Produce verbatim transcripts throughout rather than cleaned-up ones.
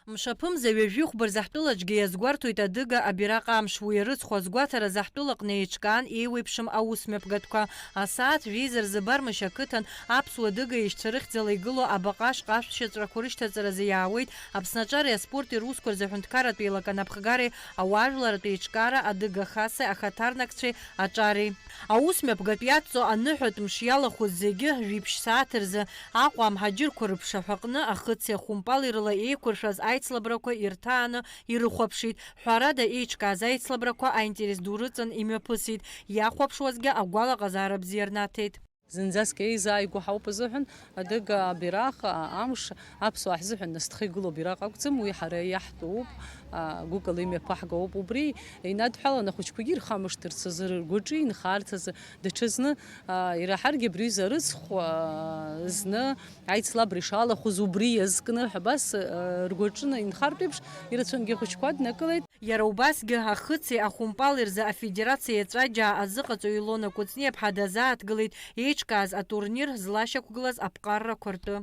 Мшаԥымза ҩажәихәба рзы ҳтәылаҿгьы иазгәарҭоит адыга абираҟ амш, уи арыцхә азгәаҭаразы ҳтәылаҟны еиҿкаан еиуеиԥшым аусмҩаԥгатәқәа. Асааҭ жәеиза рзы Бармышь ақыҭан аԥсуа-адыга еишьцәа рыхьӡала игылоу абаҟа ашҟа ашәҭшьыҵәрақәа рышьҭаҵаразы иаауеит Аԥсны аҿареи аспорти русқәа рзы аҳәынҭқарратә еилакан аԥхгареи ауаажәларратә еиҿкаара Адыга Хасеи ахаҭарнакцәеи аҿареи. Аусмҩаԥгатә иадҵо аныҳәатә мш иалахәыз зегьы жәиԥшь сааҭ рзы Аҟәа амҳаџьырқәа рыԥшаҳәаҟны ахыци ахәымпали рыла еиқәыршәаз аицлабрақәа ирҭааны ирыхәаԥшит. Ҳәарада, еиҿкааз аицлабрақәа аинтерес ду рыҵан имҩаԥысит, иахәаԥшуазгьы агәалаҟазаара бзиа рнаҭеит. Зынӡаск еизааигәоу ҳауп азыҳәан, адыга абираҟ, а, амш аԥсуаа ҳзыҳәан насҭха игылоу абираҟ акәӡам, уи ҳара иаҳтәуп, а, гәыкала имҩаԥаҳгауп. Убри инадҳәалан ахәыҷқәагьы ирхамышҭырц азы, ргәаҿы инхарц азы, даҽазны, а, ираҳаргьы абри аҩыза арыцхә, а, зны аицлабра ишалахәыз убри иазкны, абас, а, ргәаҿы инхартә еиԥш, ирацәангьы ахәыҷқәа днакылеит. Иара убасгьы ахыци ахәымпали рзы афедерациа иаҵәаџьаа азыҟаҵаҩ Илона Кәыҵниаԥҳа дазааҭгылеит еиҿкааз атурнир злашьақәгылаз аԥҟаррақәа ртәы.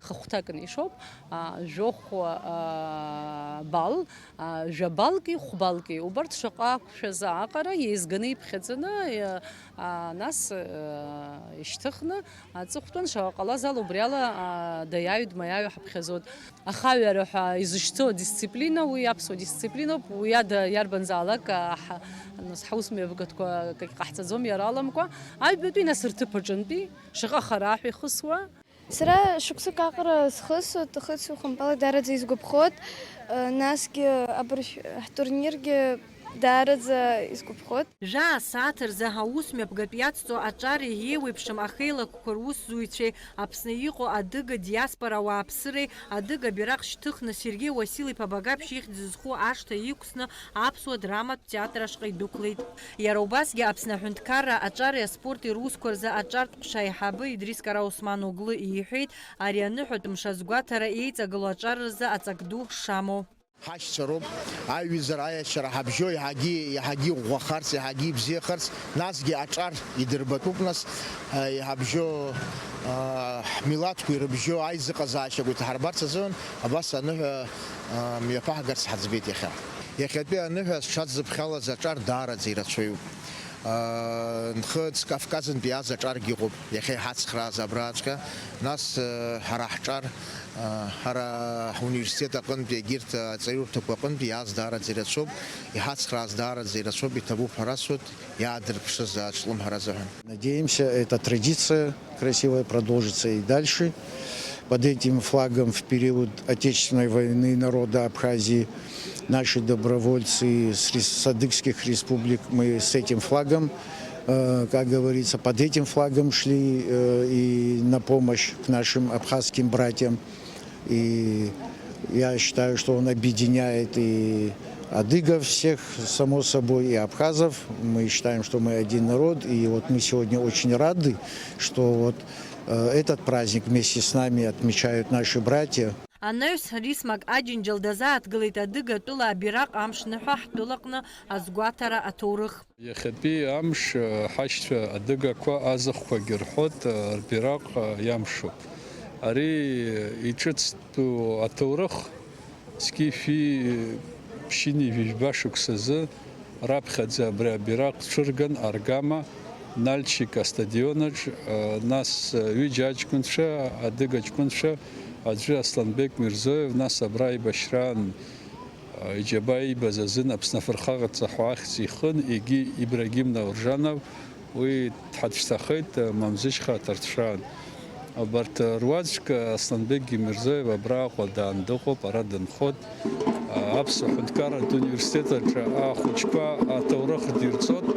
Хыхәҭакны ишоуп, а, жәохә, а, бал, а, жәабалки хәбалки, убарҭ шаҟа ақәшәазы аҟара еизганы иԥхьаӡаны, а, а, нас, а, ишьҭыхны аҵыхәтәан шаҟа ҟалаз ала убри ала, а, даиааҩ дмаиааҩ ҳаԥхьаӡоит. Ахаҩара ҳәа изышьҭоу адисциплина, уи аԥсуа дисциплиноуп, уи ада иарбанзаалак, а, ҳа-, нас ҳаусмҩаԥгатәқәа акгьы ҟаҳҵаӡом иара аламкәа, аҩбатәи, нас рҭыԥ аҿынтәи шаҟа хараа ҳәа ихысуа. Сара шықәсык аҟара схысуеит, ахыци ахәымпали даараӡа исгәаԥхоит, насгьы абыржә ҳтурниргьы даараӡа исгәаԥхоит. Жәаа сааҭ рзы аусмҩаԥгатә иацҵо аҿареи еиуеиԥшым ахеилакқәа русзуҩцәеи, Аԥсны иҟоу адыга диаспора ауааԥсыреи адыга бираҟ шьҭыхны Сергеи Уасил-иԥа Багаԥшь ихьӡ зху ашҭа иқәсны аԥсуа драматә театр ашҟа идәықәлеит. Иара убасгьы Аԥсны аҳәынҭқарра аҿареи аспорти русқәа рзы аҿартә ҟәша аиҳабы Идрис Караусман-оглы ииҳәеит, ари аныҳәатә мш азгәаҭара еиҵагылоу аҿар рзы аҵак ду шамоу. Ҳашьцәа роуп, аиҩызара, аиашьара ҳабжьо иаҳагьы, иаҳагьы иӷәӷәахарц, иаҳагьы ибзиахарц, насгьы аҿар идырбатәуп, нас, а, иҳабжьо, а, ҳмилаҭқәа ирыбжьо аизыҟазаашьақәа иҭаҳарбарц азыҳәан абас аныҳәа, а, мҩаԥаҳгарц ҳаӡбеит иахьа. Иахьатәи аныҳәа зҽадзыԥхьалаз аҿар даараӡа ирацәаҩуп. Нхыҵ Кавказынтә иааз аҿаргьы ыҟоуп, иахьа иҳацхрааз абраҵәҟьа, нас, ҳара ҳҿар, ҳара ҳуниверситет аҟынтә, егьырҭ аҵаҩурҭақәа аҟынтә иааз даараӡа ирацәоуп, иҳацхрааз даараӡа ирацәоуп, иҭабуп ҳәа расҳәоит, иаадырԥшыз аҿлымҳара азыҳәан. Надеемся, эта традиция красивая продолжится и дальше. Под этим флагом в период Отечественной войны народа Абхазии наши добровольцы с рес-, с адыгских республик, мы с этим флагом, э, как говорится, под этим флагом шли, э, и на помощь к нашим абхазским братьям. И я считаю, что он объединяет и адыгов всех, само собой, и абхазов. Мы считаем, что мы один народ, и вот мы сегодня очень рады, что вот, э, этот праздник вместе с нами отмечают наши братья. Анаҩс Рисмак Аџьынџьал дазааҭгылеит адыга тәыла абираҟ амш ныҳәа ҳтәылаҟны азгәаҭара аҭоурых. Иахьатәи амш, э, ҳашьцәа адыгақәа азыхқәагьы рҳәоит, э, рбираҟ, э, иамшуп. Ари, э, иҿыцтәу аҭоурых зқьи шәи ԥшьынҩажәи жәба шықәсазы раԥхьаӡа абри абираҟ цәырган аргама Нальчик астадионаҿ, э, нас, э, ҩыџьа аҷкәынцәа, адыга ҷкәынцәа, аӡәы Асланбек Мирзоев, нас абра аибашьраан Иџьабаа иибаз азын Аԥсны афырхаҵа ҳәа ахьӡ ихын, егьи Ибрагим Науржанов, уи дҳацәцахеит, Мамзышьха аҭарцәраан. Абарҭ руаӡәк, Асланбек Гимирзоев абра Аҟәа даан дыҟоуп, ара дынхоит. Аԥсуа ҳәынҭқарратә университет аҿы ахәыҷқәа аҭоурых дирҵоит.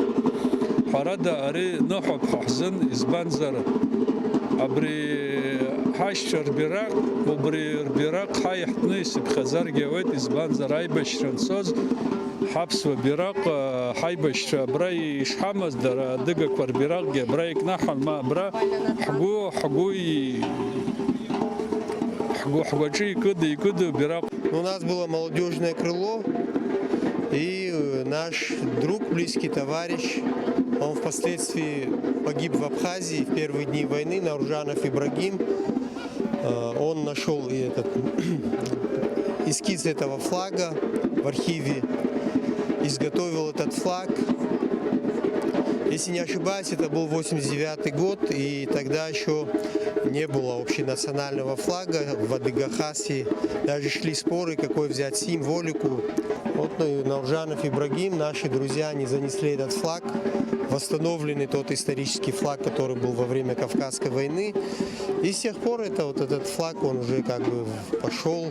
Ҳәарада, ари ныҳәоуп ҳа ҳзын, избанзар, абри ҳашьцәа рбираҟ, убри рбираҟ ҳа иаҳтәны исыԥхьаӡаргьы ауеит, избанзар, аибашьра анцоз ҳаԥсуа бираҟ, ҳаибашьцәа абра ишҳамаз, дара адыгақәа рбираҟгьы абра икнаҳан, ма абра ҳгәы, ҳгәы и-, ҳгәы, ҳгәаҿы икыду, икыду бираҟ. У нас было молодёжное крыло, и, э, наш друг, близкий товарищ, он впоследствии погиб в Абхазии в первые дни войны, Науржанов Ибрагим. Э, он нашёл и этот, эскиз этого флага в архиве, изготовил этот флаг. Если не ошибаюсь, это был восемьдесят девятый год, и тогда еще не было общенационального флага в Адыгахасе. Даже шли споры, какой взять символику. Вот, ну, и Науржанов Ибрагим, наши друзья, они занесли этот флаг, восстановленный тот исторический флаг, который был во время Кавказской войны. И с тех пор это, вот этот флаг, он уже как бы пошёл,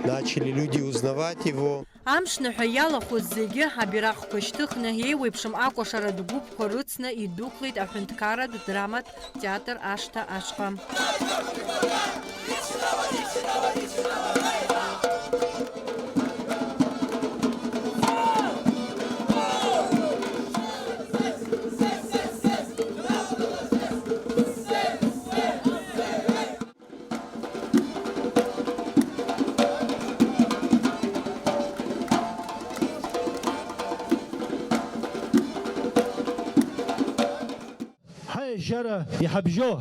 начали люди узнавать его. Амшныҳәа иалахәыз зегьы абираҟқәа шьҭыхны, еиуеиԥшым акәашаратә гәыԥқәа рыцны идәықәлеит аҳәынҭқарратә драматә театр ашҭа ашҟа. Ҳаиашьара иҳабжьо,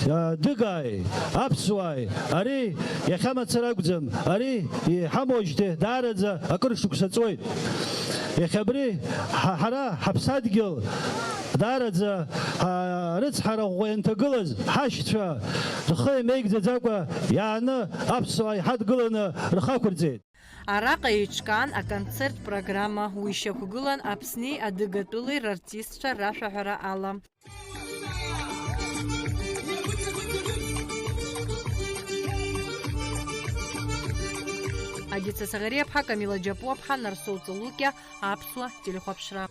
адыгааи, аԥсуааи, ари иахьа мацара акәӡам, ари иҳамоуижьҭеи даараӡа акыр шықәса ҵуеит. Иахьа абри ҳа-, ҳара ҳаԥсадгьыл даараӡа, ҳа-, рыцҳара ӷәӷәа ианҭагылаз, ҳашьцәа рхы имеигӡаӡакәа иааны аԥсуаа иҳадгыланы рхы ақәырҵеит. Араҟа еиҿкаан аконцерттә программа, уи шьақәгылан Аԥсни Адыгатәылеи рартистцәа рашәаҳәара ала. Адица Саӷариаԥҳа, Камила Џьапуаԥҳа, Нарсоу Ҵалукиа, Аԥсуа телехәаԥшра.